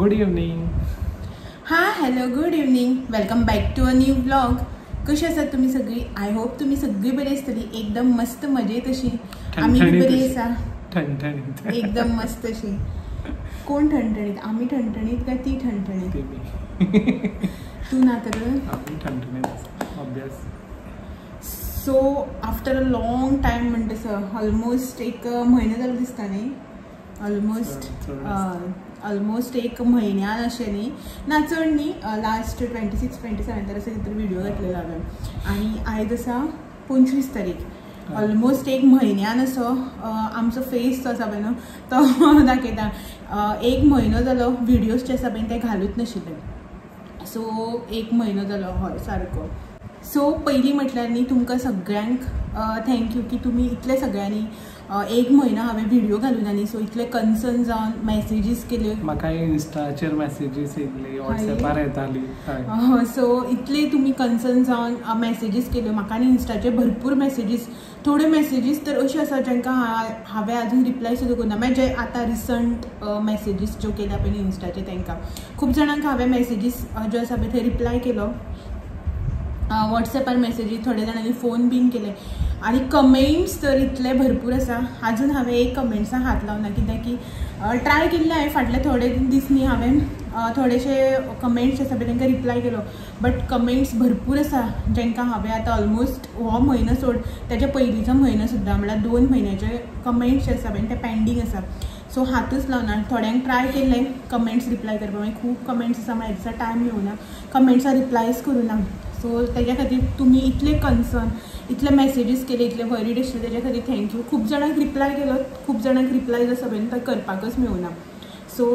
Good evening. हां, hello, good evening. Welcome back to a new vlog. कशी आसात तुमी सगळी? I hope तुमी सगळी बरी आसतली, एकदम मस्त मजेत अशी. आमी बी बरी आसा, ठणठणीत, एकदम मस्त अशी. कोण ठणठणीत? आमी ठणठणीत काय ती ठणठणीत? तू ना तर आमी ठणठणीत obvious. So after a long time म्हणटा सर ऑलमोस्ट एक म्हयनो जालो दिसता न्ही, ऑलमोस्ट ऑलमोस्ट एक म्हयन्यान अशें न्ही, ना चड न्ही, लास्ट 26 27 अशें कितें व्हिडिओ घातलेलो हांवें. आनी आयज आसा 25 तारीख. ऑलमोस्ट एक म्हयन्यान असो आमचो फेस जो आसा पळय न्हू तो दाखयता. एक म्हयनो जालो व्हिडियोज जे आसा पळय ते घालूच नाशिल्ले. सो एक म्हयनो जालो हय सारको. सो पयलीं म्हटल्यार न्ही तुमकां सगळ्यांक thank you की तुमी इतले सगळ्यांनी एक म्हयनो हांवें व्हिडिओ घालूना न्ही, सो इतले कन्सर्न जावन मॅसेजीस केल्यो म्हाका. इन्स्टाचेर मॅसेजीस येयल्ली, वॉट्सॅपार येताली. सो इतले तुमी कन्सर्न जावन मॅसेजीस केल्यो म्हाका. आनी इन्स्टाचेर भरपूर मॅसेजीस, थोड्यो मॅसेजीस तर अश्यो आसा जांकां हांवें आजून रिप्लाय सुद्दां करूना. मागीर जे आतां रिसंट मॅसेजीस ज्यो केल्या पळय न्ही इन्स्टाचेर, तांकां खूब जाणांक हांवें मॅसेजीस ज्यो आसा पळय थंय रिप्लाय केलो. वॉट्सॅपार मॅसेजी, थोड्या जाणांनी फोन बीन केले. आनी कमेंट्स तर इतले भरपूर आसा, आजून हांवें एक कमेंट्सांक हात लावना, कित्याक की ट्राय केल्लें हांवें फाटले थोडे दीस न्ही, हांवें थोडेशे कमेंट्स आसा पळय तांकां रिप्लाय केलो. बट कमेंट्स भरपूर आसा जांकां हांवें आतां ऑलमोस्ट हो म्हयनो सोड तेच्या पयलींचो म्हयनो सुद्दां म्हळ्यार 2 म्हयन्याचे कमेंट्स जे आसा पळय ते पेंडींग आसा. सो हातूच लावना. थोड्यांक ट्राय केल्लें कमेंट्स रिप्लाय करपाक, मागीर खूब कमेंट्स आसा म्हळ्यार दिसा टायम मेळुना, कमेंट्सां रिप्लायच करूना. सो तेज्या खातीर तुमी इतले कन्सर्न, इतले मॅसेजीस केले, इतले वरीड आशिल्ले, तेज्या खातीर thank you. खूब जाणांक रिप्लाय केलो, खूब जाणांक रिप्लाय जो आसा पळय तो करपाकच मेळुना. सो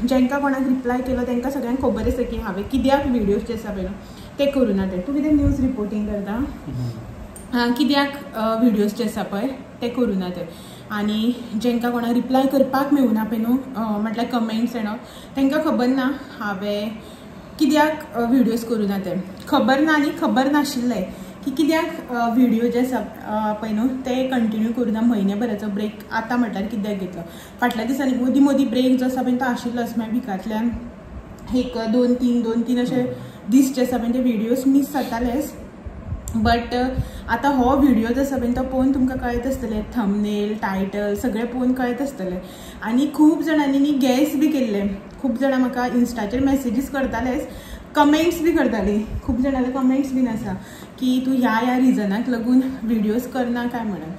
जांकां कोणाक रिप्लाय केलो तांकां सगळ्यांक खबर आसा की हांवें कित्याक व्हिडियोज जे आसा पळय ते करूना. ते तूं कितें न्यूज रिपोर्टींग करता, कित्याक व्हिडियोज जे आसा पळय ते करूना ते. आनी जांकां कोणाक रिप्लाय करपाक मेळुना पळय न्हू, म्हटल्यार कमेंट्स एंड ऑल, तांकां खबर ना हांवें कित्याक व्हिडियोज करूना ते. खबर ना आनी खबर नाशिल्लें की कित्याक व्हिडियो जे आसा पळय न्हू ते कंटिन्यू करूना. म्हयन्याभराचो ब्रेक आतां म्हटल्यार कित्याक घेतलो? फाटल्या दिसांनी मदीं मदीं ब्रेक जो आसा पळय तो आशिल्लोच. मागीर विकांतल्यान एक 2 3 2 3 अशे दीस जे आसा पळय ते व्हिडियोज मीस जातालेच. बट आतां हो व्हिडियो जो आसा पळय तो पळोवन तुमकां कळत आसतलें, थंबनेल टायटल सगळें पळोवन कळत आसतलें. आनी खूब जाणांनी न्ही गॅस बी केल्ले, खूब जाणां म्हाका इन्स्टाचेर मॅसेजीस करतालेच, कमेंट्स बी करताली. खूब जाणांले कमेंट्स बीन आसा की तूं ह्या ह्या रिजनाक लागून व्हिडियोज करना काय म्हणून.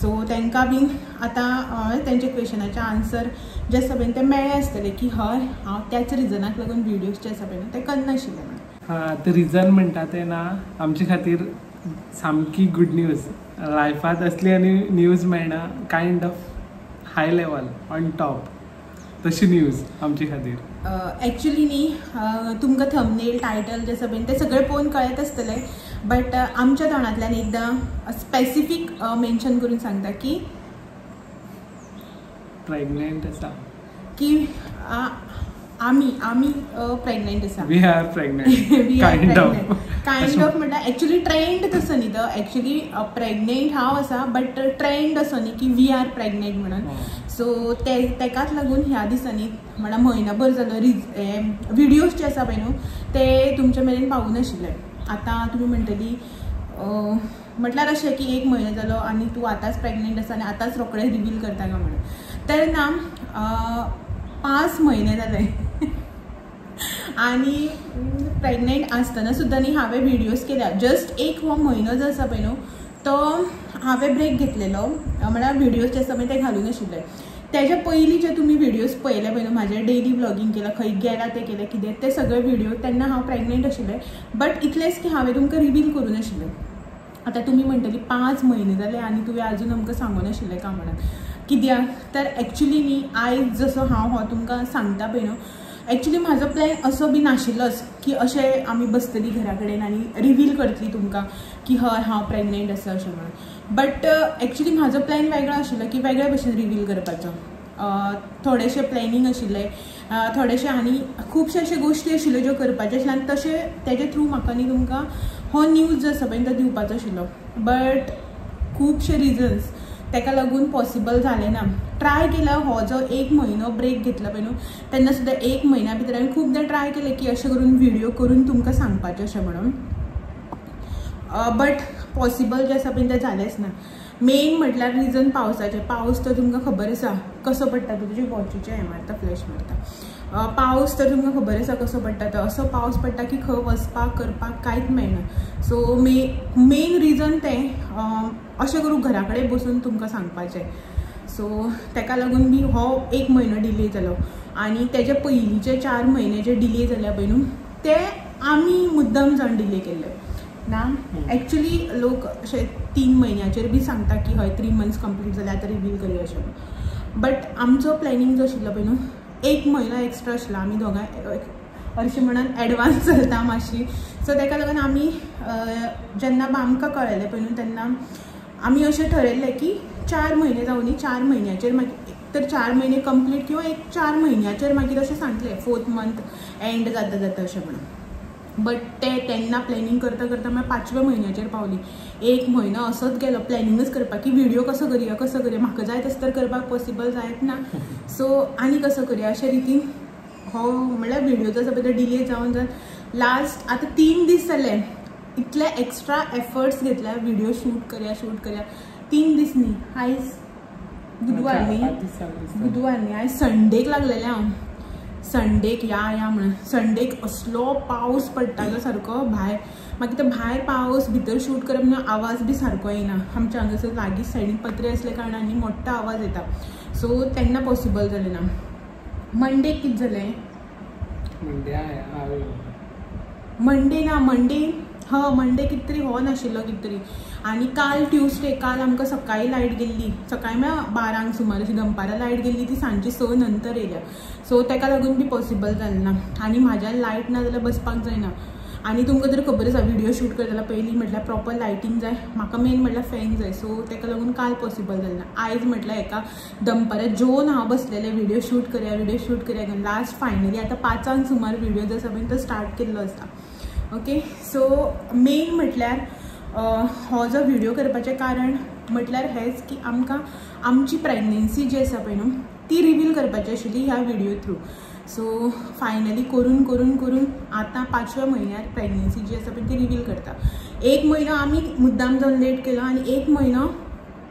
सो तांकां बीन आतां तेंच्या क्वेशनाचे आन्सर जे आसा पळय ते मेळ्ळे आसतले की हय हांव त्याच रिजनाक लागून व्हिडियोज जे आसा पळय ते करनाशिल्ले म्हणून. हां, ते रिजन म्हणटा तें ना आमचे खातीर सामकी गुड न्यूज. लायफांत असली आनी न्यूज मेळना, kind of high level on top तशी न्यूज आमचे खातीर. एक्चुली न्ही तुमकां थंबनेल टायटल जे आसा पळय ते सगळें पळोवन कळत आसतलें, बट आमच्या तोंडांतल्यान एकदां स्पेसिफीक मेन्शन करून सांगता की प्रेग्नेंट आसा, की आमी आमी प्रेग्नेंट आसा, we are pregnant. Kind of, kind of म्हणल्यार एक्चुली ट्रेंड तसो न्ही, तो एक्चुली प्रेग्नेंट हांव आसा बट ट्रेंड असो न्ही की we are pregnant म्हणून. सो ते तेकाच लागून ह्या दिसांनी म्हळ्यार म्हयनोभर जालो व्हिडियोज जे आसा पळय न्हू ते तुमच्या मेरेन पावूं नाशिल्ले. आतां तुमी म्हणटली म्हटल्यार अशें की एक म्हयनो जालो आनी तूं आतांच प्रेग्नेंट आसा आनी आतांच रोखडें रिवील करता काय म्हणून. तर ना 5 म्हयने जाले आनी प्रेग्नेंट आसतना सुद्दां न्ही हांवें व्हिडियोज केल्या. जस्ट एक हो म्हयनो जो आसा पळय न्हू तो हांवें ब्रेक घेतलेलो, म्हळ्यार व्हिडियोज जे आसा पळय ते घालूं नाशिल्ले. तेज्या पयलीं जे तुमी व्हिडियोज पळयले पळय न्हू, म्हाजें डेली व्लॉगींग केलां, खंय गेला तें केलें कितें, ते सगळे व्हिडियो तेन्ना हांव प्रेग्नेंट आशिल्लें. बट इतलेंच की हांवें तुमकां रिवील करूं नाशिल्लें. आतां तुमी म्हणटली 5 म्हयने जाले आनी तुवें आजून आमकां सांगूं नाशिल्लें काय म्हणून, कित्याक? तर एक्चुली न्ही आयज जसो हांव हो तुमकां सांगता पळय न्हू, एक्चुली म्हाजो प्लॅन असो बी नाशिल्लोच की अशें आमी बसतली घरा कडेन आनी रिवील करतली तुमकां की हय हांव प्रेग्नेंट आसा अशें म्हणून. बट एक्चुली म्हाजो प्लॅन वेगळो आशिल्लो की वेगळ्या भशेन रिवील करपाचो. थोडेशे प्लॅनिंग आशिल्लें, थोडेशे आनी खुबशे अशे गोश्टी आशिल्ल्यो ज्यो करपाच्यो आशिल्ल्यो आनी तशें तेजे थ्रू म्हाका न्ही तुमकां हो न्यूज जो आसा पळय तो दिवपाचो आशिल्लो. बट खुबशे रिजन्स, ताका लागून पॉसिबल जालें ना. ट्राय केला हो जो एक म्हयनो ब्रेक घेतला पळय न्हू तेन्ना सुद्दां एक म्हयन्या भितर हांवें खुबदां ट्राय केलें की अशें करून व्हिडियो करून तुमकां सांगपाचें अशें म्हणून, बट पॉसिबल जें आसा पळय तें जालेंच ना. मेन म्हटल्यार रिजन पावसाचें. पावस तर तुमकां खबर आसा कसो पडटा तो, तुजे वॉचीचें हें मारता, फ्लॅश मारता. पावस तर तुमकां खबर आसा कसो पडटा तो, असो पावस पडटा की खंय वचपाक करपाक कांयच मेळना. सो मेन रिजन तें अशें करून घरा कडेन बसून तुमकां सांगपाचें. सो ताका लागून बी हो एक म्हयनो डिले जालो आनी तेजे पयलींचे 4 म्हयने जे डिले जाल्या पळय न्हू ते आमी मुद्दम जावन डिले केल्ले ना. एक्चुली लोक अशे 3 म्हयन्याचेर बी सांगता की हय 3 मंथ्स कंप्लीट जाले आतां रिवील करूया अशें, बट आमचो प्लॅनिंग जो आशिल्लो पळय न्हू एक म्हयनो एक्स्ट्रा आशिल्लो. आमी दोगांय हरशीं म्हणून एडवान्स चलता मातशी. सो ताका लागून आमी जेन्ना आमकां कळ्ळें पळय न्हू तेन्ना आमी अशें ठरयल्लें की 4 म्हयने जावनी 4 म्हयन्याचेर मागीर तर 4 म्हयने कंप्लीट किंवा एक 4 म्हयन्याचेर मागीर अशें सांगलें 4th month and जाता जाता अशें म्हणून. बट ते तेन्ना प्लॅनिंग करता करता मागीर 5व्या म्हयन्याचेर पावली. एक म्हयनो असोच गेलो प्लॅनिंगच करपाक की व्हिडियो कसो करया कसो करया, म्हाका जाय तसो तर करपाक पॉसिबल जायत ना, सो आनी कसो करया अशे रितीन हो म्हणल्यार व्हिडियो जो आसा पळय तो डिले जावन जावन लास्ट आतां 3 दीस जाले. इतले एक्स्ट्रा एफर्ट्स घेतल्या व्हिडियो शूट करया शूट करया, 3 दीस न्ही, आयज बुधवार न्ही, बुधवार न्ही, आयज संडेक लागलेलें हांव, संडेक या या म्हणून. संडेक असलो पावस पडटालो सारको भायर, मागीर ते भायर पावस भितर शूट करप म्हणून आवाज बी सारको येना. आमच्या हांगासर लागींच सायडीन पत्रे आसल्या कारणान न्ही मोठो आवाज येता, सो तेन्ना पॉसिबल जालें ना. मंडेक कितें जालें, मंडे ना मंडे ह मंडे कितें तरी हो नाशिल्लो कितें तरी. आनी काल ट्युजडे, काल आमकां सकाळीं लायट गेल्ली, सकाळीं म्हळ्यार 12 सुमार अशी दनपारां लायट गेल्ली, ती सांजची 6 नंतर येयल्या. सो ताका लागून बी पॉसिबल जालें ना. आनी म्हाज्यान लायट ना जाल्यार बसपाक जायना. आनी तुमकां तर खबर आसा व्हिडियो शूट करता जाल्यार पयलीं म्हटल्यार प्रॉपर लायटींग जाय, म्हाका मेन म्हटल्यार फॅन जाय. सो ताका लागून काल पॉसिबल जालें ना. आयज म्हटल्यार एका दनपारां जेवन हांव बसलेलें व्हिडियो शूट करया व्हिडियो शूट करया, लास्ट फायनली आतां 5 सुमार व्हिडियो जो आसा पळय तो स्टार्ट केल्लो आसा. ओके, सो मेन म्हटल्यार हो जो व्हिडियो करपाचें कारण म्हटल्यार हेंच की आमकां आमची प्रेग्नेन्सी जी आसा पळय न्हू ती रिवील करपाची आशिल्ली ह्या व्हिडियो थ्रू. सो फायनली करून करून करून आतां 5व्या म्हयन्यार प्रेग्नेन्सी जी आसा पळय ती रिवील करता. एक म्हयनो आमी मुद्दाम जावन लेट केलो आनी एक म्हयनो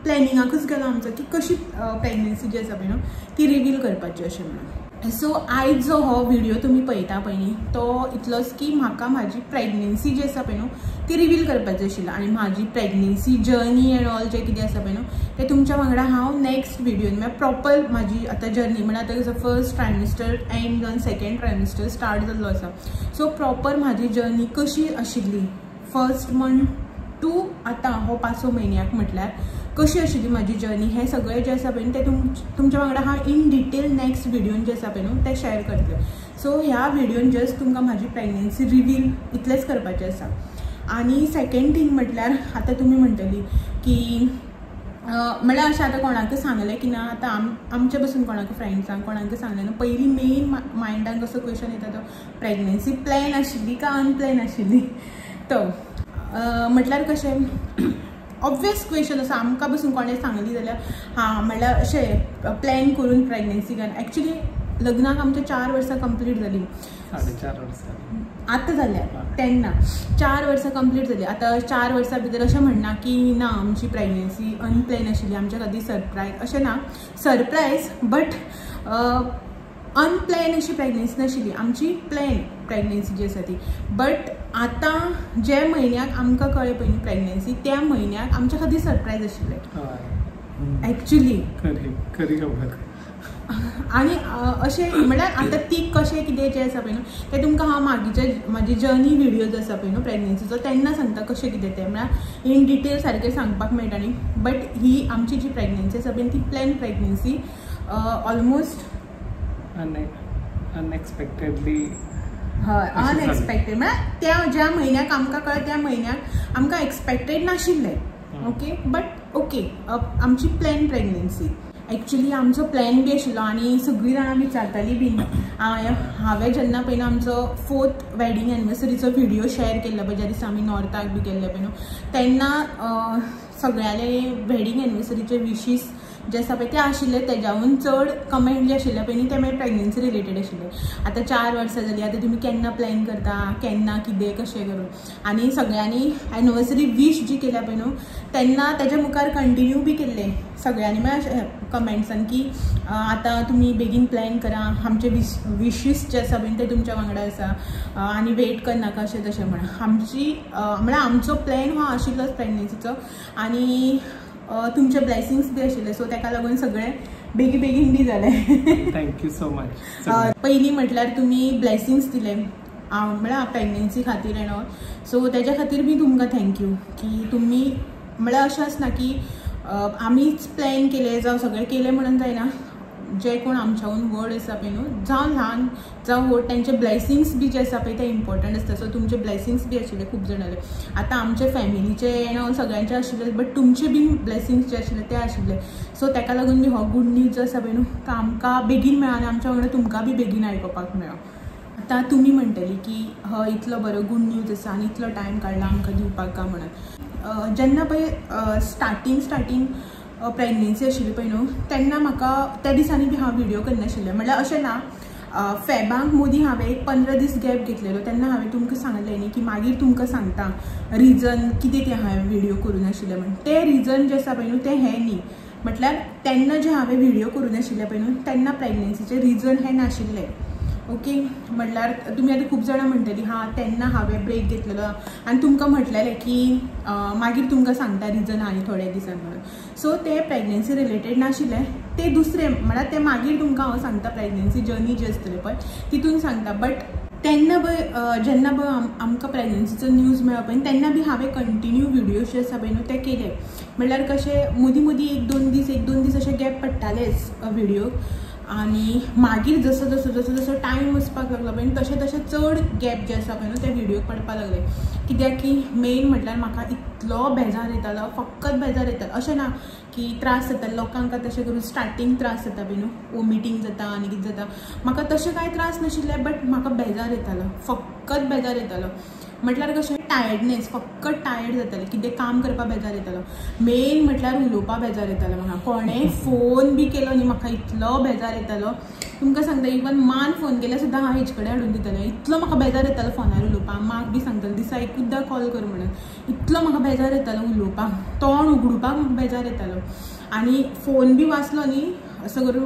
प्लॅनिंगाकूच गेलो आमचो की कशी प्रेग्नेन्सी जी आसा पळय न्हू ती रिवील करपाची अशें म्हणून. सो आयज जो हो व्हिडियो तुमी पळयता पळय न्ही तो इतलोच की म्हाका म्हाजी प्रेग्नेन्सी जी आसा पळय न्हू ती रिवील करपाची आशिल्ली आनी म्हाजी प्रेग्नेन्सी जर्नी एंड ऑल जें कितें आसा पळय न्हू तें तुमच्या वांगडा हांव नेक्स्ट व्हिडियोन म्हळ्यार प्रॉपर म्हाजी आतां जर्नी म्हळ्यार आतां कसो फर्स्ट ट्रायमिस्टर एंड जावन सेकेंड ट्रायमिस्टर स्टार्ट जाल्लो आसा, सो प्रॉपर म्हाजी जर्नी कशी आशिल्ली फर्स्ट मंथ टू आतां हो 5वो म्हयन्याक म्हटल्यार कशी आशिल्ली म्हाजी जर्नी, हें सगळें जें आसा पळय तें तुमच्या वांगडा हांव इन डिटेल नेक्स्ट व्हिडियोन जें आसा पळय न्हू तें शेअर करतलें. सो ह्या व्हिडियोन जस्ट तुमकां म्हाजी प्रेग्नेन्सी रिवील इतलेंच करपाचें आसा. आनी सेकेंड थींग म्हटल्यार आतां तुमी म्हणटली की म्हळ्यार अशें आतां कोणाक सांगलें की ना, आतां आमचे पसून कोणाक फ्रेंड्सांक कोणाक सांगलें ना, पयलीं मेन मायंडान कसो क्वेश्चन येता तो प्रेग्नेन्सी प्लॅन आशिल्ली काय अनप्लॅन आशिल्ली. तो म्हटल्यार कशें ऑब्वियस क्वेश्चन आसा, आमकां पसून कोणें सांगली जाल्यार हां म्हळ्यार अशें प्लॅन करून प्रेग्नेन्सी कर. एक्चुली लग्नाक आमच्या 4 वर्सां कंप्लीट जाली, 4.5 वर्सां आतां जाल्या तेन्ना 4 वर्सां कंप्लीट जाली. आतां 4 वर्सां भितर अशें म्हणना की ना आमची प्रेग्नेन्सी अनप्लॅन आशिल्ली, आमच्या खातीर सरप्रायज अशें ना, सरप्रायज बट अनप्लॅन अशी प्रेग्नेन्सी नाशिल्ली आमची, प्लॅन प्रेग्नेन्सी जी आसा ती. बट आतां जे म्हयन्याक आमकां कळ्ळें पयलीं प्रेग्नेन्सी त्या म्हयन्याक आमच्या खातीर सरप्रायज आशिल्लें एक्चुली खरी खबर. आनी अशें म्हळ्यार आतां ती कशें कितें जें आसा पळय न्हू तें तुमकां हांव मागीरचे म्हाजी जर्नी व्हिडियोज आसा पळय न्हू प्रेग्नेन्सीचो तेन्ना सांगता कशें कितें तें, म्हळ्यार इन डिटेल सारकें सांगपाक मेळटा न्ही. बट he आमची जी प्रेग्नेन्सी आसा पळय ती प्लॅन प्रेग्नेन्सी ऑलमोस्ट अनएक्सपेक्टेडली, हय अनएक्सपेक्टेड म्हळ्यार त्या ज्या म्हयन्याक आमकां कळ्ळें त्या म्हयन्याक आमकां एक्सपेक्टेड नाशिल्लें. ओके, बट ओके आमची प्लॅन प्रेग्नेन्सी एक्चुली आमचो प्लॅन बी आशिल्लो आनी सगळीं जाणां विचारतालीं बीन. हांवें जेन्ना पयलीं आमचो 4th wedding एनिवर्सरीचो व्हिडियो शेअर केल्लो पळय, ज्या दिसा आमी नॉर्थाक बी गेल्ले पळय न्हू, तेन्ना सगळ्यांले वेडिंग एनिवर्सरीचे विशीस जे आसा पळय ते आशिल्ले, तेज्याहून चड कमेंट जे आशिल्ले पळय न्ही ते मागीर प्रेग्नन्सी रिलेटेड आशिल्ले. आतां 4 वर्सां जालीं, आतां तुमी केन्ना प्लॅन करता, केन्ना कितें कशें करून. आनी सगळ्यांनी एनिवर्सरी वीश जी केल्या पळय न्हू तेन्ना तेज्या मुखार कंटिन्यू बी केल्ले सगळ्यांनी म्हळ्यार कमेंट्सान की आतां तुमी बेगीन प्लॅन करा, आमचे विशीस जे आसा पळय ते तुमच्या वांगडा आसा आनी वेट करनाका अशें तशें म्हणून. आमची म्हळ्यार आमचो प्लॅन हो आशिल्लोच प्रेग्नन्सीचो आनी तुमचे ब्लेसिंग्स बी आशिल्ले, सो ताका लागून सगळें बेगी बेगीन बी जालें. Thank you so much. पयलीं म्हटल्यार तुमी ब्लेसिंग्स दिले म्हळ्यार प्रेग्नन्सी खातीर एंड ऑल, सो तेज्या खातीर बी तुमकां thank you की तुमी म्हळ्यार अशें आसना की आमीच प्लॅन केले जावं सगळें केलें म्हणून जायना, जे कोण आमच्याहून व्हड आसा पळय न्हू, जावं ल्हान जावं व्हड, तांचे ब्लेसिंग्स बी जे आसा पळय ते इम्पॉर्टंट आसता. सो तुमचे ब्लेसिंग्स बी आशिल्ले खूब जाणाले, आतां आमचे फॅमिलीचे एंड ऑल सगळ्यांचे आशिल्ले, बट तुमचे बी ब्लेसिंग्स जे आशिल्ले ते आशिल्ले. सो ताका लागून बी हो गूड न्यूज जो आसा पळय न्हू तो आमकां बेगीन मेळ्ळा आनी आमच्या वांगडा तुमकां बी बेगीन आयकुपाक मेळ्ळो. आतां तुमी म्हणटली की हय इतलो बरो गूड न्यूज आसा आनी इतलो टायम काडला आमकां दिवपाक काय म्हणून. जेन्ना पळय स्टार्टींग प्रेग्नन्सी आशिल्ली पळय न्हू तेन्ना म्हाका त्या दिसांनी बी हांव व्हिडियो करनाशिल्लें, म्हळ्यार अशें ना फेबांक मोदी हांवें एक 15 दीस गॅप घेतलेलो, तेन्ना हांवें तुमकां सांगलें न्ही की मागीर तुमकां सांगता रिजन कितें तें हांवें व्हिडियो करूं नाशिल्लें म्हण. तें रिजन जें आसा पळय न्हू तें हें न्ही, म्हटल्यार तेन्ना जें हांवें व्हिडियो करूं नाशिल्लें पळय न्हू तेन्ना प्रेग्नन्सीचें रिजन हें नाशिल्लें. ओके, म्हटल्यार तुमी आतां खूब जाणां म्हणटलीं हां तेन्ना हांवें ब्रेक घेतलेलो आनी तुमकां म्हटलेलें की मागीर तुमकां सांगता रिजन आनी थोड्या दिसान म्हणून. सो तें प्रेग्नन्सी रिलेटेड नाशिल्लें, तें दुसरें म्हळ्यार तें मागीर तुमकां हांव सांगता प्रेग्नन्सी जर्नी जी आसतली पळय तितून सांगता. बट तेन्ना पळय जेन्ना पळय आमकां प्रेग्नन्सीचो न्यूज मेळ्ळो पळय तेन्ना बी हांवें कंटिन्यू व्हिडियोज जे आसा पळय न्हू ते केले. म्हळ्यार कशें मदीं मदीं 1-2 दीस 1-2 दीस अशे गॅप पडटालेच व्हिडियो, आनी मागीर जसो जसो जसो जसो टायम वचपाक लागलो पळय तशें तशें चड गॅप जे आसा पळय न्हू ते व्हिडियोक पडपाक लागले. कित्याक की मेन म्हटल्यार म्हाका इतलो बेजार येतालो, फकत बेजार येतालो, अशें ना की त्रास जाता लोकांक तशें करून स्टार्टींग त्रास जाता पळय न्हू, वॉमिटींग जाता आनी कितें जाता, म्हाका तशें कांय त्रास नाशिल्ले, बट म्हाका बेजार येतालो, फकत बेजार येतालो. म्हटल्यार कशें टायर्डनेस, फकत टायर्ड जातालें, कितें काम करपाक बेजार येतालो, मेन म्हटल्यार उलोवपाक बेजार येतालो म्हाका. कोणें फोन बी केलो न्ही म्हाका इतलो बेजार येतालो, तुमकां सांगता इवन मान फोन केल्यार सुद्दां हांव हेजे कडेन हाडून दितालें, इतलो म्हाका बेजार येतालो फोनार उलोवपाक. माक बी सांगतालें दिसा एकूचदां कॉल कर म्हणून, इतलो म्हाका बेजार येतालो उलोवपाक, तोंड उगडुपाक म्हाका बेजार येतालो. आनी फोन बी वाजलो न्ही असो करून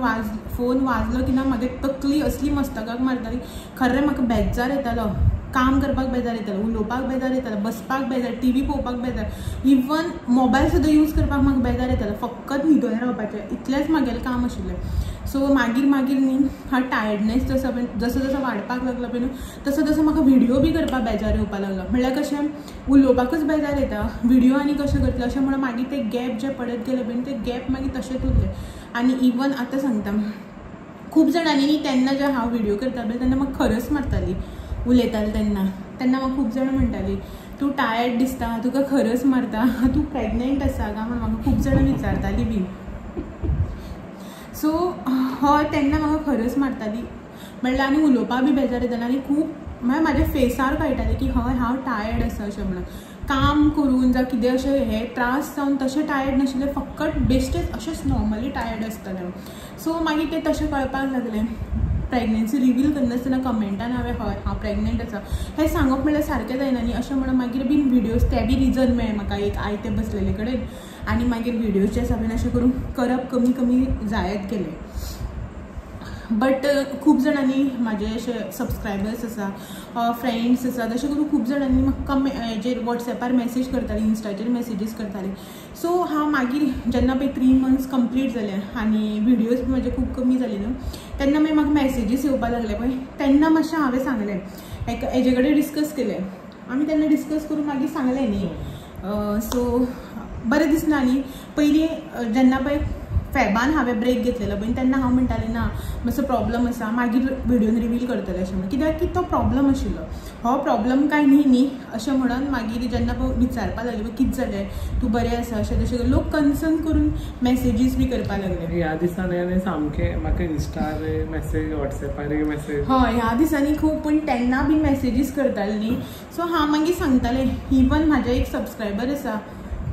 फोन वाजलो की ना म्हागे तकली असली मस्तकाक मारताली, खरें म्हाका बेजार येतालो, काम करपाक बेजार येतालो, उलोवपाक बेजार येतालो, बसपाक बेजार, टीव्ही पळोवपाक बेजार, इवन मोबायल सुद्दां यूज करपाक म्हाका बेजार येतालो, फकत न्हिदोन रावपाचें इतलेंच म्हागेलें काम आशिल्लें. सो मागीर मागीर न्ही हा टायर्डनेस जसो जसो जसो वाडपाक लागलो पळय न्हू तसो तसो म्हाका व्हिडियो बी करपाक बेजार येवपाक लागलो. म्हळ्यार कशें उलोवपाकूच बेजार येता, व्हिडियो आनी कशें करतलें अशें म्हणून मागीर ते गॅप जे पडत गेले पळय ते गॅप मागीर तशेंच उरले. आनी इवन आतां सांगता खूब जाणांनी न्ही तेन्ना जे हांव व्हिडियो करता पळय तेन्ना म्हाका खरस मारताली उलयतालें तेन्ना, तेन्ना म्हाका खूब जाणां म्हणटालीं तूं टायर्ड दिसता, तुका खरस मारता, तूं प्रेग्नंट आसा काय म्हणून म्हाका खूब जाणां विचारतालीं बी. सो हय तेन्ना म्हाका खरस मारताली म्हणल्यार आनी उलोवपाक बी बेजार येतालें आनी खूब म्हळ्यार म्हाज्या फेसार कळटालें की हय हांव टायर्ड आसा अशें म्हणून. काम करून जावं कितें अशें हे त्रास जावन तशें टायर्ड नाशिल्लें, फकत बेश्टेच अशेंच नॉर्मली टायर्ड आसतालें हांव. सो मागीर तें तशें कळपाक लागलें. प्रेग्नन्सी रिवील करनासतना कमेंटान हांवें हय हांव प्रेग्नंट आसा हें सांगप म्हणल्यार सारकें जायना न्ही अशें म्हणून मागीर बीन व्हिडियोज ते बी रिजन मेळ्ळें म्हाका एक आयते बसलेले कडेन, आनी मागीर व्हिडियोज जे आसा पळय अशें करून करप कमी कमी जायत गेलें. बट खूब जाणांनी म्हाजे अशे सबस्क्रायबर्स आसा, फ्रेंड्स आसा, तशें करून खूब जाणांनी म्हाका हेजेर वॉट्सॅपार मॅसेज करताली, इन्स्टाचेर मॅसेजीस करताली. सो हांव मागीर जेन्ना पळय 3 मंथ्स कंप्लीट जाले आनी व्हिडियोज बी म्हाजे खूब कमी जाले न्हू तेन्ना मागीर म्हाका मॅसेजीस येवपाक लागले पळय तेन्ना मातशें हांवें सांगलें एका हेजे कडेन डिस्कस केलें आमी, तेन्ना डिस्कस करून मागीर सांगलें न्ही. सो बरें दिसना न्ही, पयलीं जेन्ना पळय फेबान हांवें ब्रेक घेतलेलो पळय तेन्ना हांव म्हणटालें ना मातसो प्रॉब्लम आसा मागीर व्हिडियोन रिवील करतलें अशें म्हणून, कित्याक की तो प्रॉब्लम आशिल्लो, हो प्रॉब्लम कांय न्ही न्ही अशें म्हणून मागीर जेन्ना पळय विचारपाक लागले कितें जालें तूं बरें आसा अशें तशें लोक कन्सर्न करून मॅसेजीस बी करपाक लागले. ह्या दिसांनी सामकें म्हाका इन्स्टार मॅसेज, वॉट्सॅपार मॅसेज, हय ह्या दिसांनी खूब, पूण तेन्ना बी मॅसेजीस करताले न्ही. सो हांव मागीर सांगतालें, इवन म्हाजे एक सबस्क्रायबर आसा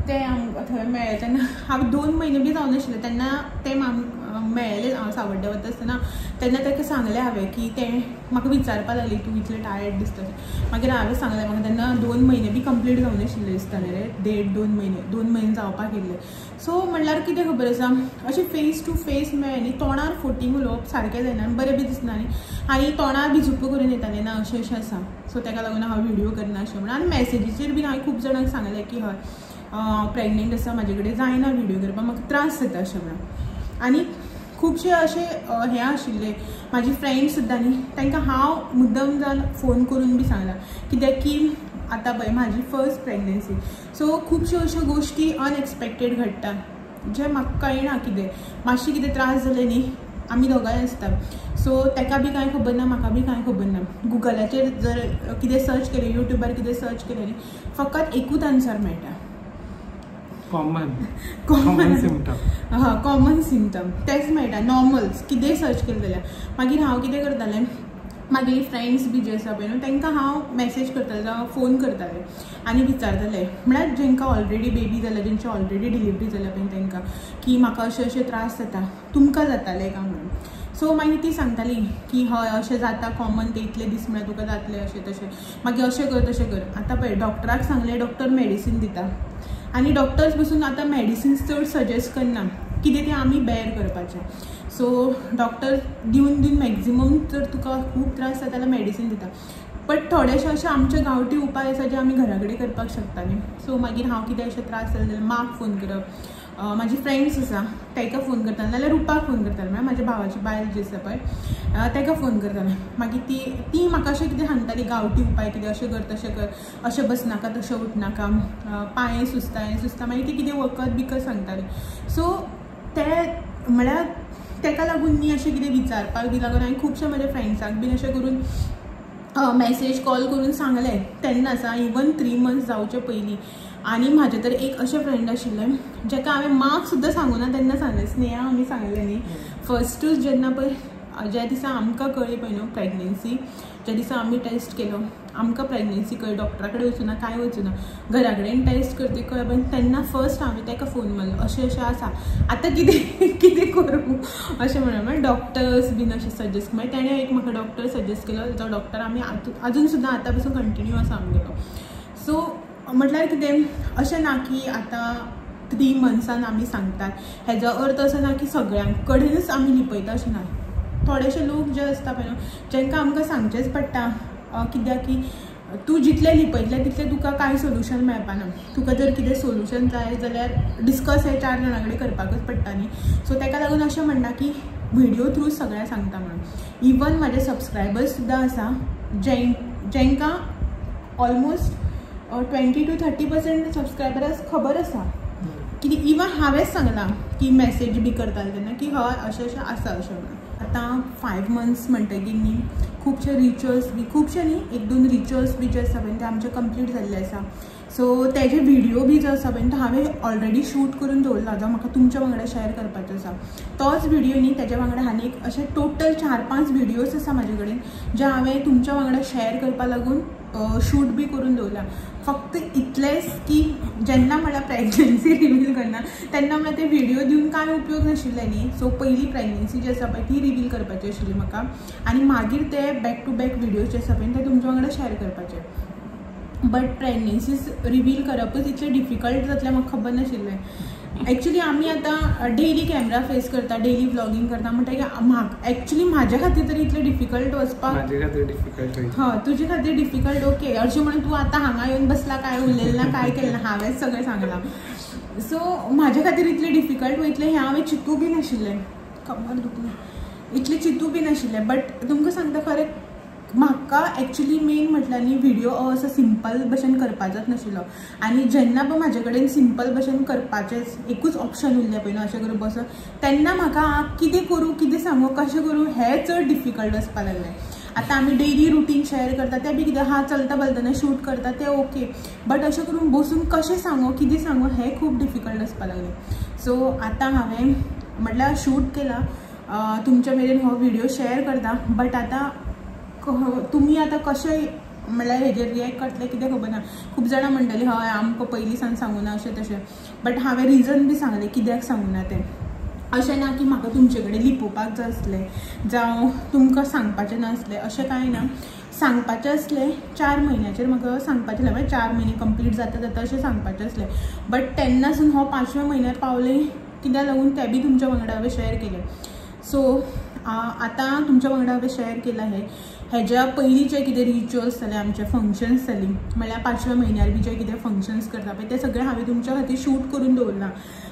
तें आमकां थंय मेळ्ळें तेन्ना हांव 2 म्हयने बी जावं नाशिल्लें तेन्ना तें मेळ्ळें. हांव सावड्डे वता आसतना तेन्ना ताका सांगलें हांवें की तें म्हाका विचारपाक लागली तूं इतलें टायर्ड दिसता. मागीर हांवें सांगलें म्हाका तेन्ना 2 म्हयने बी कंप्लीट जावं नाशिल्ले दिसताले रे, 1.5-2 म्हयने, 2 म्हयने जावपाक येयल्ले. सो म्हणल्यार कितें खबर आसा अशें फेस टू फेस मेळ्ळें न्ही तोंडार फोटींग उलोवप सारकें जायना आनी बरें बी दिसना न्ही आनी तोंडार बी झुप्प करून येतालें ना अशें अशें आसा. सो ताका लागून हांव व्हिडियो करना अशें म्हणून. आनी मॅसेजीचेर बीन हांवें खूब जाणांक सांगलें की हय हांव प्रेग्नेंट आसा, म्हाजे कडेन जायना व्हिडियो करपाक, म्हाका त्रास जाता अशें म्हणून. आनी खुबशे अशे हे आशिल्ले म्हाजी फ्रेंड्स सुद्दां न्ही तांकां हांव मुद्दम जावन फोन करून बी सांगलां कित्याक की आतां पळय म्हाजी फर्स्ट प्रेग्नन्सी, सो खुबश्यो अश्यो गोश्टी अनएक्सपेक्टेड घडटा जे म्हाका कळना कितें मातशें कितें त्रास जाले न्ही आमी दोगांय आसता. सो ताका बी कांय खबर ना, म्हाका बी कांय खबर ना. गुगलाचेर जर कितें सर्च केलें, युट्यूबार कितें सर्च केलें न्ही फकत एकूच आन्सर मेळटा, कॉमन कॉमन सिमटम. हा कॉमन सिमटम तेच मेळटा नॉर्मल्स कितेंय सर्च केलें जाल्यार. मागीर हांव कितें करतालें मागीर फ्रेंड्स बी जे आसा पळय न्हू तांकां हांव मॅसेज करतालें जावं फोन करतालें आनी विचारतालें म्हळ्यार जेंकां ऑलरेडी बेबी जाल्या, जेंची ऑलरेडी डिलिवरी जाल्या पळय तांकां की म्हाका अशें अशें त्रास जाता, तुमकां जातालें काय म्हणून. सो मागीर ती सांगताली की हय अशें जाता कॉमन, ते इतले दीस म्हळ्यार तुका जातलें अशें तशें, मागीर अशें कर तशें कर. आतां पळय डॉक्टराक सांगलें, डॉक्टर मेडिसीन दिता आनी डॉक्टर्स बसून आतां मेडिसिन्स चड सजेस्ट करना, कितें तें आमी बेर करपाचें. सो डॉक्टर दिवन दिवन मॅक्झिमम जर तुका खूब त्रास जाता जाल्यार मेडिसीन दिता, बट थोडेशे अशे आमचे गांवठी उपाय आसा जे आमी घरा कडेन करपाक शकता न्ही. सो मागीर हांव कितें अशें त्रास जाले जाल्यार माक फोन करप, म्हाजी फ्रेंड्स आसा ताका फोन करतालें, नाल्यार रुपाक फोन करतालें, म्हळ्यार म्हाज्या भावाची बायल जी आसा पळय ताका फोन करतालें. मागीर ती ती म्हाका अशें कितें सांगताली गांवठी उपाय कितें अशें कर तशें कर, अशें बसनाका तशें उठनाका, पांय सुजता हें सुजता, मागीर ती कितें वखद बिकद सांगताली. सो ते म्हळ्यार ताका लागून न्ही अशें कितें विचारपाक बी लागून हांवें खुबशे म्हज्या फ्रेंड्सांक बीन अशें करून मॅसेज कॉल करून सांगलें तेन्नाच, इवन 3 मंथ्स जावचे पयलीं. आनी म्हाजें तर एक अशें फ्रेंड आशिल्लें जेका हांवें मार्क सुद्दां सांगूना तेन्ना सांगलें, स्नेहा आमी सांगलें न्ही फर्स्टूच जेन्ना पळय ज्या दिसा आमकां कळ्ळी पळय न्हू प्रेग्नन्सी, ज्या दिसा आमी टेस्ट केलो आमकां प्रेग्नन्सी कळ्ळी, डॉक्टरा कडेन वचूना कांय वचूना, घरा कडेन टेस्ट करती कळ्ळें पळय तेन्ना फर्स्ट हांवें ताका फोन मारलो अशें अशें आसा आतां कितें कितें करूं अशें म्हणून. मागीर डॉक्टर्स बीन अशें सजेस्ट, मागीर तेणें एक म्हाका डॉक्टर सजेस्ट केलो, तो डॉक्टर आमी आजून सुद्दां आतां पसून कंटिन्यू आसा आमगेलो. सो म्हटल्यार कितें अशें ना की आतां 3 मंथ्सान आमी सांगतात हेजो अर्थ असो ना की सगळ्यां कडेनच आमी लिपयता अशें ना. थोडेशे लोक जे आसता पळय न्हू जेंकां आमकां सांगचेंच पडटा कित्याक की तूं जितलें लिपयतलें तितलें तुका कांय सोल्युशन मेळपाना. तुका जर कितें सोल्युशन जाय जाल्यार डिस्कस हें 4 जाणां कडेन करपाकच पडटा न्ही. सो ताका लागून अशें म्हणटा की व्हिडियो थ्रू सगळ्यांक सांगता म्हणून. इवन म्हाजे सबस्क्रायबर्स सुद्दां आसा जेंकां ऑलमोस्ट 20 to 30% सबस्क्रायबर्स खबर आसा की इवन हांवेंच सांगलां की मॅसेज बी करताले तेन्ना की हय अशें अशें आसा अशें म्हणून. आतां 5 मंथ्स म्हणटकीर न्ही खुबशे रिच्युअल्स बी खुबशे न्ही 1-2 रिच्युअल्स बी जे आसा पळय ते आमचे कंप्लीट जाल्ले आसा. सो तेजे व्हिडियो बी जो आसा पळय तो हांवें ऑलरेडी शूट करून दवरला, जो म्हाका तुमच्या वांगडा शेअर करपाचो आसा. तोच व्हिडियो न्ही तेज्या वांगडा आनी एक अशे टोटल 4-5 व्हिडियोज आसा म्हाजे कडेन जे हांवें तुमच्या वांगडा शेअर करपा लागून शूट बी करून दवरला. फक्त इतलेंच की जेन्ना म्हळ्यार प्रेग्नन्सी रिवील करना तेन्ना म्हळ्यार ते व्हिडियो दिवन कांय उपयोग नाशिल्ले न्ही. सो पयली प्रेग्नन्सी जी आसा पळय ती रिवील करपाची आशिल्ली म्हाका आनी मागीर ते बॅक टू बॅक व्हिडियोज जे आसा पळय ते तुमच्या वांगडा शेअर करपाचे. बट प्रेग्नन्सीज रिवील करपूच इतलें डिफिकल्ट जातलें म्हाका खबर नाशिल्लें. एक्चुली आमी आतां डेली कॅमेरा फेस करता, डेली व्लॉगींग करता, म्हणटकीर म्हाका एक्चुली म्हाज्या खातीर तरी इतलें डिफिकल्ट वचपाक, म्हाजे खातीर डिफिकल्ट, हय तुजे खातीर डिफिकल्ट ओके. अशें म्हणून तूं आतां हांगा येवन बसला काय उलयलें ना काय केलें ना, हांवेंच सगळें सांगलां. सो म्हाज्या खातीर इतलें डिफिकल्ट वयतलें हें हांवें चिंतूं बी नाशिल्लें, कमर दुखलें इतलें चिंतूं बी नाशिल्लें. बट तुमकां सांगता खरें म्हाका एक्चुली मेन म्हटल्यार न्ही व्हिडियो असो सिंपल भशेन करपाचोच नाशिल्लो. आनी जेन्ना पळय म्हाजे कडेन सिंपल भशेन करपाचेंच एकूच ऑप्शन उरलें पळय न्हू अशें करून बसो, तेन्ना म्हाका कितें करूं कितें सांगू कशें करूं हें चड डिफिकल्ट वचपाक लागलें. आतां आमी डेली रुटीन शेअर करता तें बी कितें हा चलता चलतना शूट करता तें ओके, बट अशें करून बसून कशें सांगू कितें सांगू हें खूब डिफिकल्ट वचपाक लागलें. सो आतां हांवें म्हटल्यार शूट केला, तुमच्या मेरेन हो व्हिडियो शेअर करता, बट आतां तुमी आतां कशें म्हणल्यार हेजेर रिएक्ट करतले कितें खबर ना. खूब जाणां म्हणटलीं हय आमकां पयलीं सावन सांगूना अशें तशें, बट हांवें रिजन बी सांगलें कित्याक सांगूना तें. अशें ना की म्हाका तुमचे कडेन लिपोवपाक जाय आसलें जावं तुमकां सांगपाचें नासलें, अशें कांय ना. सांगपाचें आसलें 4 म्हयन्याचेर म्हाका सांगपाचें आसलें, म्हळ्यार 4 म्हयने कंप्लीट जाता जाता अशें सांगपाचें आसलें. बट तेन्नासून हो 5व्या म्हयन्यार पावलें कित्याक लागून तें बी तुमच्या वांगडा हांवें शेअर केलें. सो आतां तुमच्या वांगडा हांवें शेअर केलां हें. हेज्या पयलीं जे कितें रिच्युअल्स जाले आमचे, फंक्शन्स जालीं, म्हळ्यार 5व्या म्हयन्यार बी जे कितें फंक्शन्स करता पळय ते सगळें हांवें तुमच्या खातीर शूट करून दवरलां.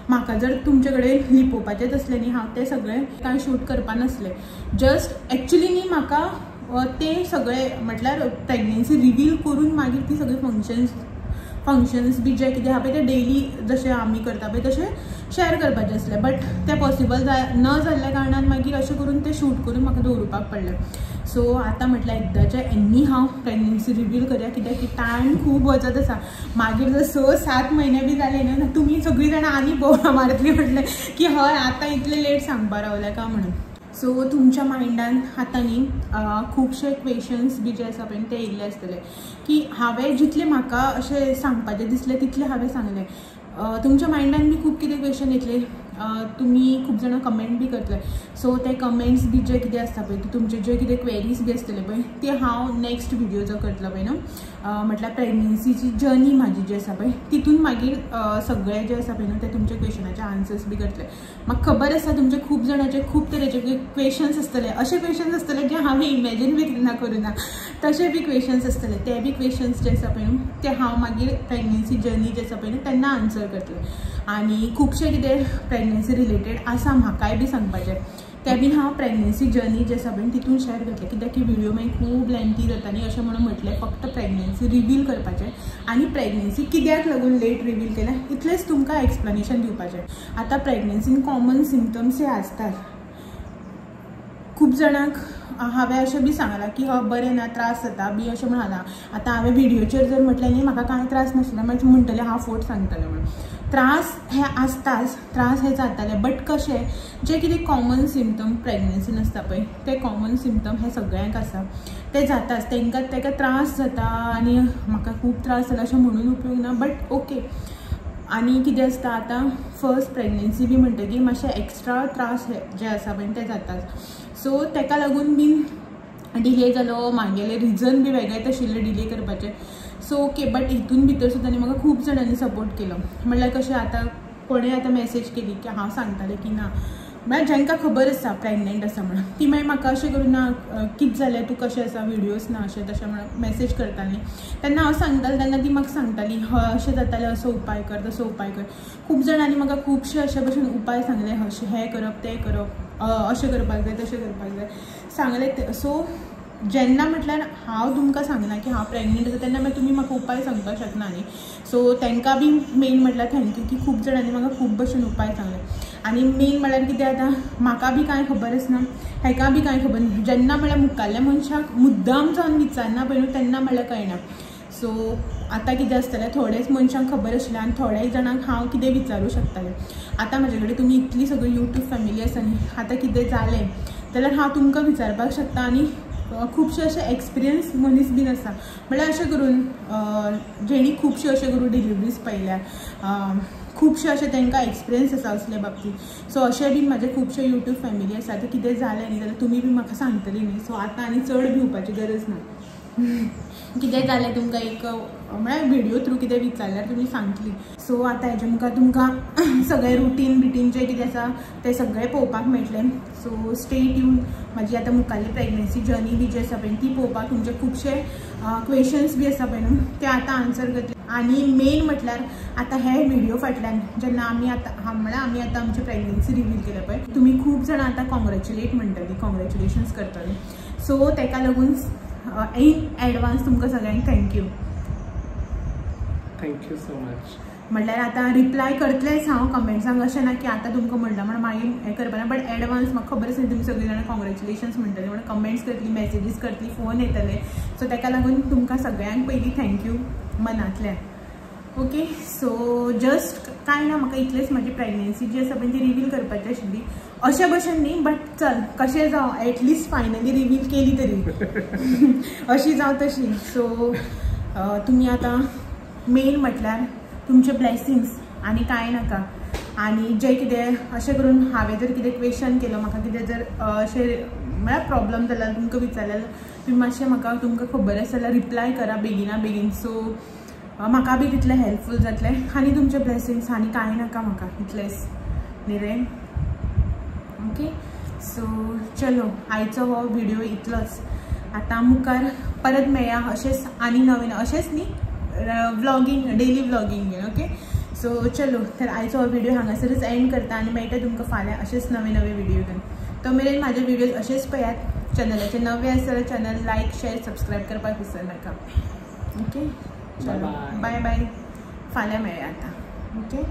म्हाका जर तुमचे कडेन लिपोवपाचेंच आसलें न्ही, हांव तें सगळें कांय शूट करपा नासलें. जस्ट एक्चुली न्ही म्हाका ते सगळे म्हटल्यार प्रेग्नेन्सी रिवील करून मागीर ती सगळी फंक्शन्स बी जे कितें आहा पळय ते डेली जशें आमी करता पळय तशें शेअर करपाचें आसलें. बट तें पॉसिबल न जाल्ल्या कारणान मागीर अशें करून तें शूट करून म्हाका दवरुपाक पडलें. सो आतां म्हटल्यार एकदांचें एनी हांव प्रेग्नेन्सी रिवील करया, कित्याक की टायम खूब वचत आसा. मागीर जर 6-7 म्हयने बी जाले न्हू तुमी सगळीं जाणां आनी बोवाळ मारतली म्हटलें की हय आतां इतलें लेट सांगपा रावलें काय म्हणून. सो तुमच्या मायंडान आतां न्ही खुबशे क्वेशन्स बी जे आसा पळय ते येयल्ले आसतले की हांवें जितलें म्हाका अशें सांगपाचें दिसलें तितलें हांवें सांगलें. तुमच्या मायंडान बी खूब कितें क्वेशन येतले, तुमी खूब जाणां कमेंट बी करतले. सो ते कमेंट्स बी जे कितें आसता पळय, तुमचे जे कितें क्वेरीज बी आसतले पळय ते हांव नेक्स्ट व्हिडियो जो करतलो पळय न्हू, म्हटल्यार प्रेग्नेन्सीची जर्नी म्हाजी जी आसा पळय तितून मागीर सगळे जे आसा पळय न्हू ते तुमच्या क्वेशनाचे आन्सर्स बी करतले. म्हाका खबर आसा तुमचे खूब जाणाचे खूब तरेचे क्वेशन्स आसतले, अशे क्वेशन्स आसतले जे हांवें इमेजीन बी केन्ना करूं ना तशे बी क्वेशन्स आसतले. ते बी क्वेशन्स जे आसा पळय न्हू ते हांव मागीर प्रेग्नेन्सी जर्नी जे आसा पळय न्हू तेन्ना आन्सर करतले. आनी खुबशे कितें प्रेग्नेन्सी रिलेटेड आसा म्हाकाय बी सांगपाचें तें बीन हांव प्रेग्नेन्सी जर्नी जे आसा पळय तितून शेअर करतलें, कित्याक की व्हिडियो मागीर खूब लेंथी जाता न्ही. अशें म्हणून म्हटलें फक्त प्रेग्नेन्सी रिवील करपाचें आनी प्रेग्नेन्सी कित्याक लागून लेट रिवील केल्या इतलेंच तुमकां एक्सप्लेनेशन दिवपाचें. आतां प्रेग्नेन्सीन कॉमन सिमटम्स हे आसतात. खूब जाणांक हांवें अशें बी सांगलां की हय बरें ना त्रास जाता बी अशें म्हण सांगलां. आतां हांवें व्हिडियोचेर जर म्हटलें न्ही म्हाका कांय त्रास नाशिल्ले मागीर म्हणटलें हांव फोट सांगतलें म्हणून. त्रास हे आसताच, त्रास हे जाताले, बट कशें जे कितें कॉमन सिमटम प्रेग्नेन्सीन आसता पळय ते कॉमन सिमटम हे सगळ्यांक आसा, ते जाताच. तांकां ताका त्रास जाता आनी म्हाका खूब त्रास जाला अशें म्हणून उपयोग ना, बट ओके. आनी कितें आसता आतां फर्स्ट प्रेग्नेन्सी बी म्हणटकीर मातशे एक्स्ट्रा त्रास जे आसा पळय ते जाताच. सो ताका लागून बीन डिले जालो, म्हागेलें रिजन बी वेगळेंच आशिल्लें डिले करपाचें. सो ओके, बट हितून भितर सुद्दां न्ही म्हाका खूब जाणांनी सपोर्ट केलो. म्हणल्यार कशें आतां कोणें आतां मॅसेज केली की हांव सांगतालें की ना, म्हळ्यार जांकां खबर आसा प्रेग्नेंट आसा म्हणून ती मागीर म्हाका अशें करून ना कितें जालें तूं कशें आसा व्हिडियोज ना अशें तशें म्हणून मॅसेज करताली. तेन्ना हांव सांगतालें तेन्ना ती म्हाका सांगताली हय अशें जातालें, असो उपाय कर तसो उपाय कर. खूब जाणांनी म्हाका खुबशे अशे भशेन उपाय सांगले, अशें हें करप तें करप, अशें करपाक जाय तशें करपाक जाय सांगलें. सो जेन्ना म्हटल्यार हांव तुमकां सांगना की हांव प्रेग्नेंट आसा तेन्ना मागीर तुमी म्हाका उपाय सांगपाक शकना न्ही. सो तांकां बी मेन म्हटल्यार thank you की खूब जाणांनी म्हाका खूब भशेन उपाय सांगले. आनी मेन म्हळ्यार कितें आतां म्हाका बी कांय खबरच ना, हेका बी कांय खबर ना. जेन्ना म्हळ्यार मुखाल्ल्या मनशाक मुद्दाम जावन विचारना पळय न्हू तेन्ना म्हळ्यार कळना. सो आतां कितें आसतलें थोडेच मनशांक खबर आशिल्लें आनी थोड्या जाणांक हांव कितें विचारूं शकतालें. आतां म्हाजे कडेन तुमी इतली सगळी यूट्यूब फॅमिली आसा न्ही, आतां कितें जालें जाल्यार हांव तुमकां विचारपाक शकता. आनी खुबशे अशे एक्सपिरियन्स मनीस बीन आसा म्हळ्यार अशें करून जेणी खुबशे अशें करून डिलिवरीज पळयल्या, खुबशे अशे तांकां एक्सपिरियन्स आसा असले बाबतींत. सो अशें बीन म्हाजे खुबशे यूट्यूब फॅमिली आसा. आतां कितें जालें न्ही जाल्यार तुमी बी म्हाका सांगतली न्ही. सो आतां आनी चड भिवपाची गरज ना. कितें जालें तुमकां एक म्हळ्यार व्हिडियो थ्रू कितें विचारल्यार तुमी सांगतली. सो आतां हेजे मुखार तुमकां सगळें रुटीन बिटीन जें कितें आसा तें सगळें पळोवपाक मेळटलें. So stay tune. म्हाजी आतां मुखारली प्रेग्नेन्सी जर्नी बी जी आसा पळय ती पळोवपाक तुमचे खुबशे क्वेशन्स बी आसा पळय न्हू ते आतां आन्सर करतले. आनी मेन म्हटल्यार आतां हे व्हिडियो फाटल्यान जेन्ना आमी आतां म्हळ्यार आमी आतां आमची प्रेग्नेन्सी रिवील केल्या पळय तुमी खूब जाणां आतां कॉंग्रेच्युलेट म्हणटली, कॉंग्रेच्युलेशन्स करतली. सो ताका लागून इन एडवान्स तुमकां सगळ्यांक thank you. Thank you so much. म्हटल्यार आतां रिप्लाय करतलेच हांव कमेंट्सांक, अशें ना की आतां तुमकां म्हणलां म्हण मागीर हें करपाना, बट एडवान्स म्हाका खबर आसा तुमी सगळीं जाणां कॉंग्रेच्युलेशन्स म्हणटली म्हणून कमेंट्स करतली, मॅसेजीस करतली, फोन येतले. सो ताका लागून तुमकां सगळ्यांक पयलीं thank you मनांतल्यान. ओके सो जस्ट कांय ना, म्हाका इतलेंच म्हाजी प्रेग्नन्सी जी आसा पळय ती रिवील करपाची आशिल्ली. अशें भशेन न्ही, बट चल कशें जावं एटलिस्ट फायनली रिवील केली तरी अशी जावं तशी. सो तुमी आतां मेन म्हटल्यार तुमचे ब्लेसिंग्स आनी कांय नाका. आनी जें कितें अशें करून हांवें जर कितें क्वेश्चन केलो, म्हाका कितें जर अशें म्हळ्यार प्रॉब्लम जाल्यार तुमकां विचारलें, तुमी मातशें म्हाका तुमकां खबर आसा जाल्यार रिप्लाय करा बेगिना बेगीन. सो म्हाका बी तितलें हेल्पफूल जातलें आनी तुमचे ब्लेसिंग्स आनी कांय नाका म्हाका, इतलेंच न्ही रे. ओके सो चलो आयचो हो व्हिडिओ इतलोच. आतां मुखार परत मेळया अशेंच आनी नवीन अशेंच न्ही vlogging, daily vlogging. Okay so चलो तर आयचो हो व्हिडिओ हांगासरच एंड करता आनी मेळटा तुमकां फाल्यां अशेंच नवे नवे व्हिडिओ घेवन. तो मेरेन म्हाजे व्हिडियोज अशेंच पळयात. चॅनलाचे नवे आसा जाल्यार चॅनल लायक शेअर सबस्क्रायब करपाक विसरनाका. ओके चलो बाय बाय, फाल्यां मेळया आतां. ओके.